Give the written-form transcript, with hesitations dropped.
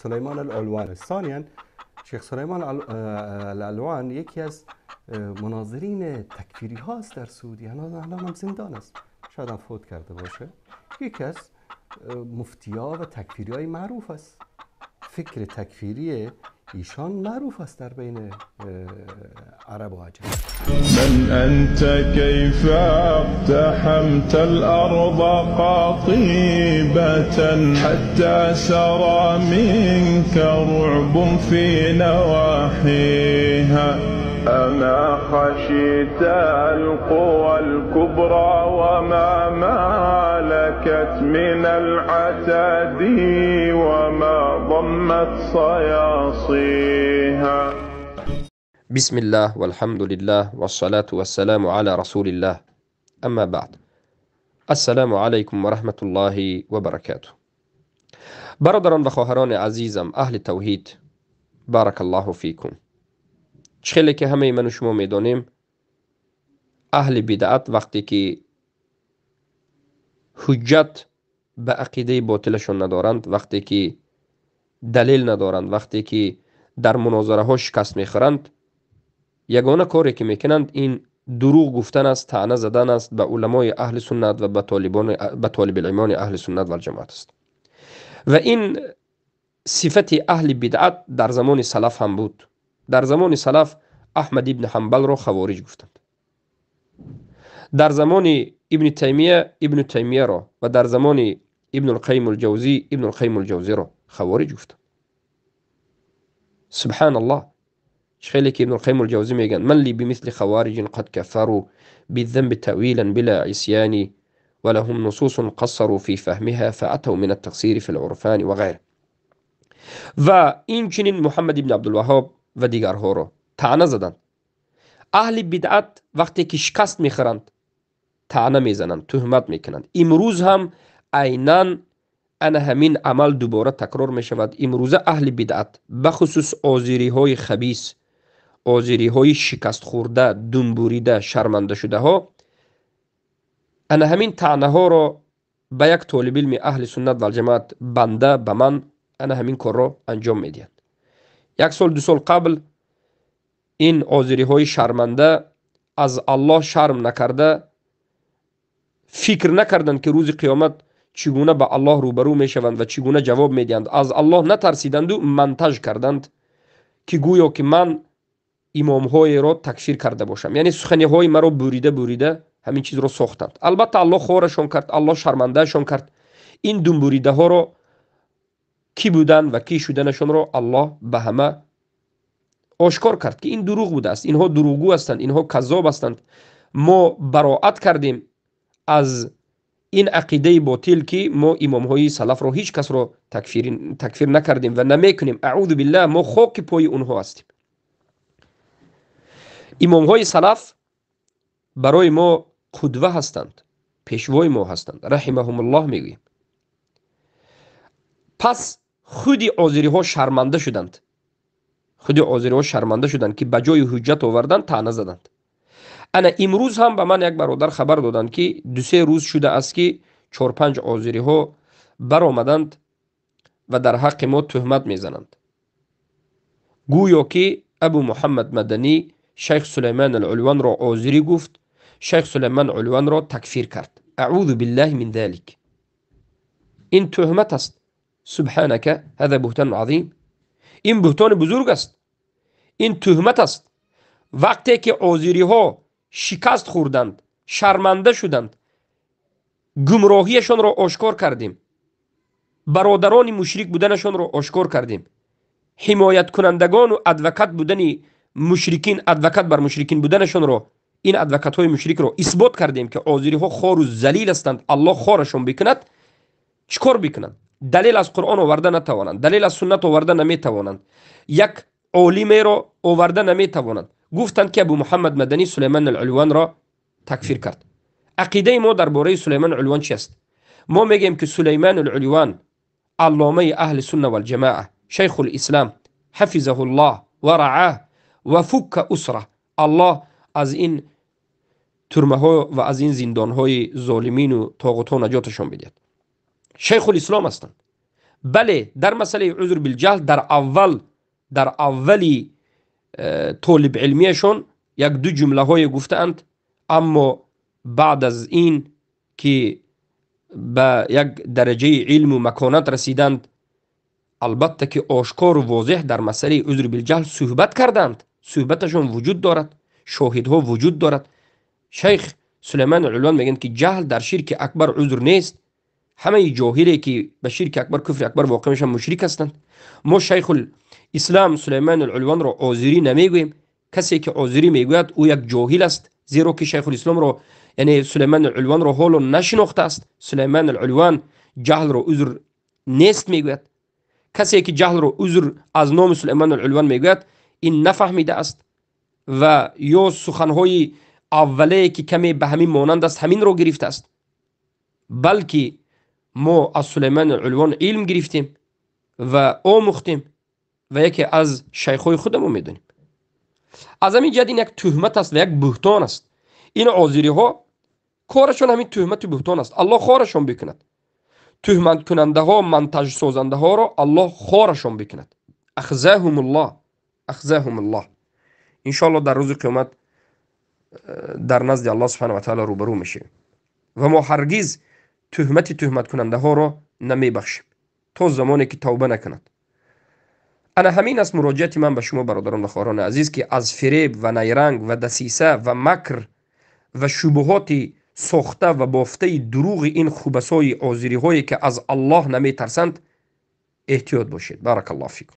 سلیمان العلوان. ثانیا شیخ سلیمان العلوان یکی از مناظرین تکفیری هاست در سعودی، الان هم زندان است، شاید هم فوت کرده باشه. یکی از مفتیا و تکفیری های معروف است. فکر تکفیری ایشان معروف است در بین عرب و عجم. من أنت كيف اقتحمت الأرض قاطبة حتى سرى منك رعب في نواحيها أما خشيت القوى الكبرى وما مالكت من العتاد وما ضمت صياصيها. بسم الله والحمد لله والصلاة والسلام على رسول الله، اما بعد. السلام علیکم و رحمت الله و برکاته. برادران و خواهران عزیزم اهل توحید، بارک الله فیکم. خیلی که همه من و شما میدانیم، اهل بدعت وقتی که حجت به عقیده باطلشون ندارند، وقتی که دلیل ندارند، وقتی که در مناظره ها شکست میخورند، یگانه کاری که میکنند این دروغ گفتن است، طعنه زدن است به علمای اهل سنت و به طالبان، به طالب العلمان اهل سنت و الجماعت است. و این صفت اهل بدعت در زمان سلف هم بود. در زمان سلف احمد ابن حنبل را خوارج گفتند، در زمان ابن تیمیه ابن تیمیه را و در زمان ابن القیم الجوزی ابن القیم الجوزی را خوارج گفتند. سبحان الله. خیلی که ابن القیم الجوزی میگن من لی بمثل خوارج قد كفروا بالذنب تأویلا بلا عصیان ولهم نصوص قصروا في فهمها فأتوا من التقصير في العرفان و غیره. و این چنین محمد ابن عبدالوهاب و دیگرها را طعنه زدند. اهل بدعت وقتی که شکست میخورند طعنه میزنند، تهمت میکنند. امروز هم عینا انا همین عمل دوباره تکرار میشود. امروز اهل بدعت بخصوص آذری های خبیث، آذری های شکست خورده، دنبوریده، شرمنده شده ها، انا همین طعنه ها را به یک طالب علم اهل سنت و الجماعت، بنده به من، انا همین کار را انجام میدهند. یک سال دو سال قبل این آذری های شرمنده از الله شرم نکرده، فکر نکردند که روز قیامت چگونه به الله روبرو میشوند و چگونه جواب میدهند. از الله نترسیدند و منتج کردند که گویا که من امام های را تکفیر کرده باشم، یعنی سخنی های مرا بریده بریده همین چیز را ساختند. البته الله خورشان کرد، الله شرمندهشان کرد. این دون بریده ها را کی بودن و کی شدنشان را الله به همه آشکار کرد که این دروغ بوده است، اینها دروغگو هستند، اینها کذاب هستند. ما براعت کردیم از این عقیده باطل که ما امام های سلف را هیچ کس را تکفیر نکردیم و نمیکنیم. اعوذ بالله، ما خاک پای اونها هستیم. امام های سلف برای ما قدوه هستند، پیشوای ما هستند، رحمهم الله میگوییم. پس خودی آذری ها شرمنده شدند، خودی آذری ها شرمنده شدند که به جای حجت آوردن طعنه زدند. انا امروز هم به من یک برادر خبر دادند که دو سه روز شده است که 4-5 آذری ها برآمدند و در حق ما تهمت میزنند، گویا که ابو محمد مدنی شیخ سلیمان العلوان را آذری گفت، شیخ سلیمان علوان را تکفیر کرد. اعوذ بالله من ذلك. این تهمت است. سبحانك هذا بهتان عظیم. این بهتان بزرگ است، این تهمت است. وقتی که آذری ها شکست خوردند، شرمنده شدند، گمراهیشان را آشکار کردیم، برادران مشرک بودنشان را آشکار کردیم، حمایت کنندگان و advocate بودن مشرکین، advocate بر مشرکین بودنشان را، این advocate های مشرک را اثبات کردیم که آذری ها خار و ذلیل هستند، الله خارشان بکند. چیکار بکنند؟ دلیل از قرآن آورده نتوانند، دلیل از سنت آورده نمیتوانند، یک عالم را آورده نمیتوانند. گفتند که ابو محمد مدنی سلیمان العلوان را تکفیر کرد. عقیده ما درباره سلیمان العلوان چی است؟ ما میگیم که سلیمان العلوان علامه اهل سنت و الجماعه، شیخ الاسلام، حفظه الله و رعاه و فک اسره، الله از این ترمه ها و از این زندان های ظالمین و طاغوت ها نجاتشان بدهد. شیخ الاسلام هستند. Бале, дар масъалаи узр билҷаҳл дар аввали толибилмияшон як ду ҷумлаҳое гуфтаанд, аммо баъд аз ин ки ба як дараҷаи илму маконат расиданд, албатта ки ошкору возеҳ дар масъалаи узр билҷаҳл суҳбат карданд. Суҳбаташон вуҷуд дорад, шоҳидҳо вуҷуд дорад. Шайх Сулаймон Улвон мегӯянд, ки ҷаҳл дар ширки акбар узр нест. Ҳамаи ҷоҳиле ки ба ширки акбар, куфри акбар воқеъ мешаванд, мушрик ҳастанд. Мо Шайхул Ислам Сулаймон Улвонро озирӣ намегӯем. Касе ки озирӣ мегӯяд, ӯ як ҷоҳил аст, зеро ки Шайхул Исломро, яъне Сулаймон Улвонро ҳоло нашинохтааст. Сулаймон Улвон ҷаҳлро узр нест мегӯяд. Касе ки ҷаҳлро узр аз номи Сулаймон Улвон мегӯяд, ин нафаҳмидааст ва ё суханҳои аввалае ки каме ба ҳамин монанд аст, ҳаминро гирифтааст. Балки мо аз Сулаймон Улвон илм гирифтем ва омӯхтем ва яке аз шайхҳои худамон медонем. Аз ҳамин ҷиҳат ин як туҳмат аст ва як буҳтон аст. Ин озириҳо корашон ҳамин туҳмату буҳтон аст. Аллоҳ хорашон бикунад. Туҳматкунандаҳо, монтажсозандаҳоро Аллоҳ хорашон бикунад. Ахзаҳумуллоҳ, ахзаҳумуллоҳ. Иншоаллоҳ дар рӯзи қиёмат дар назди Аллоҳ субҳанаҳу ва таъоло рӯбарӯ мешавем ва мо ҳаргиз туҳмати туҳматкунандаҳоро намебахшем то замоне ки тавба накунад. Ана ҳамин аст муроҷиати ман ба шумо, бародарон ва хоҳарони азиз, ки аз фиреб ва найранг ва дасиса ва макр ва шубуҳоти сохта ва бофтаи дурӯғи ин хубасои озириҳое ки аз Аллоҳ наметарсанд, эҳтиёт бошед. Баракаллоҳу фикум.